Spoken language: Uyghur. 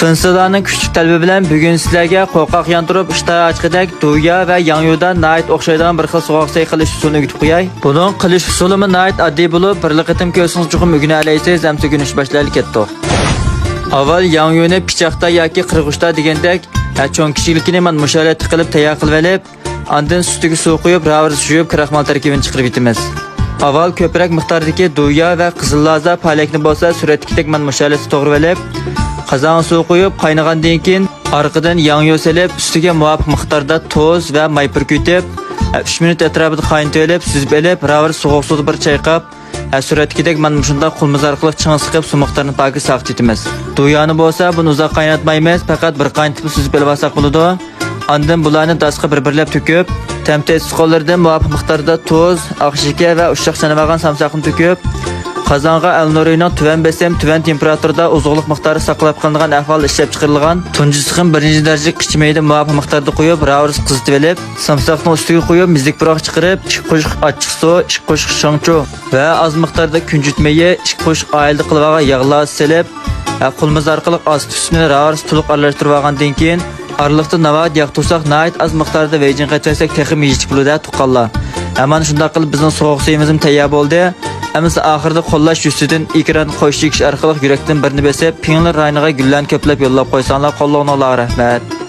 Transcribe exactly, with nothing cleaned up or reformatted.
سىنسىلارنىڭ كۈچلۈك تەلىپى بىلەن بۈگۈن سىلەرگە قورقاق ياندۇرۇپ ئىشتىھا ئاچقۇدەك دۇيا ۋە ياڭيۇدا ناھايىتى ئوخشايدىغان بىر خىل سوغۇق سەي قىلىش ئۇسۇلىنى ئۆگىتىپ قوياي. بۇنىڭ قىلىش ئۇسۇلىمۇ ناھايىتى ئاددىي بولۇپ، بىرلا قېتىم كۆرسىڭىز چوقۇم ئۆگىنەلەيسىز. ئەمسە ئۆگىنىش باشلايلى كەتتۇق. ئاۋۋال ياڭيۇنى پىچاقتا ياكى قىرغۇچتا دېگەندەك، ھە، چوڭ كىچىكلىكىنى مانا مۇشۇ ھالەتتە قىلىپ تەييار قىلىۋېلىپ، ئاندىن سۈپىتىگە سۇ قۇيۇپ، راۋىرسا يۇيۇپ، كراخمال تەركىبىنى چىقىرىپ يېتىمىز. ئاۋۋال كۆپرەك مىقداردىكى دۇيا ۋە قىزىل لازا پالەكنى بولسا سۈرەتتىكىدەك مانا مۇشۇ ھالەتتە توغرىۋېلىپ، قازانغا سۇ قۇيۇپ، قاينىغاندىن كېيىن ئارقىدىن ياڭيۇ سېلىپ، ئۈستىگە مۇۋاپىق مىقداردا تۇز ۋە ماي پۈركۈتۈپ، ئۈچ مىنۇت ئەتراپىدا قاينىتىۋېلىپ، سۈزۈپ ئېلىپ، راۋىرسا سوغۇق سۇدا بىر چايقاپ، ھە، سۈرەتتىكىدەك مانا مۇشۇنداق قولىمىز ئارقىلىق چىڭ سىقىپ، سۇ مىقدارىنى پاكىز ساقىتىۋېتىمىز. دۇيانى بولسا بۇنى ئۇزاق قايناتمايمىز، پەقەت بىر قاينىتىپ سۈزۈپ ئېلىۋالساق بولىدۇ. ئاندىن بۇلارنى داسقا بىر-بىرلەپ تۆكۈپ، تەم تەستىقلىرىدىن مۇۋاپىق مىقداردا تۇز، ئاق شېكەر ۋە ئۇششاق چانىۋالغان سامساقنى تۆكۈپ، قازانغا ئەلنۇرىنىڭ تۆۋەن بېسىم، تۆۋەن تېمپېراتۇرىدا ئوزۇقلۇق مىقدارى ساقلاپ قېلىنغان ئەھۋالدا ئىشلەپ چىقىرىلغان تۇنجى سىقىم بىرىنچى دەرىجىلىك قىچا مېيىدىن مۇۋاپىق مىقداردا قۇيۇپ، راۋىرسا قىزىتىۋېلىپ، سامساقنىڭ ئۈستىگە قۇيۇپ، مىزىك پۇراق چىقىرىپ، ئىككى قوشۇق ئاچچىق سۇ، ئىككى قوشۇق شاڭچۇ ۋە ئاز مىقداردا كۈنجۈت مېيى، ئىككى قوشۇق ئائىلىدە قىلىۋالغان ياغ لازىسى سېلىپ، ھە، قولىمىز ئارقىلىق ئاستى ئۈستىنى راۋىرسا تولۇق ئارىلاشتۇرۇۋالغاندىن كېيىن، ئارىلىقتا ناۋادا ياغ تۇرساق، ناھايىتى ئاز مىقداردا ۋېيجىن قېتىۋەتسەك تېخىمۇ يېيىشلىك بولىدۇ، ھە، تۇغقانلار. ھە، مانا شۇنداق قىلىپ بىزنىڭ سوغۇق سۈيىمىزمۇ تەييار بولدى. ئەمىسە ئاخىرىدا قوللاش يۈزىسىدىن ئېكران قوش چېكىش ئارقىلىق يۈرەكتىن بىرنى بېسىپ، پىڭلىن رايونىغا گۈللەرنى كۆپلەپ يوللاپ قويساڭلار، قوللىغىنىڭلارغا رەھمەت.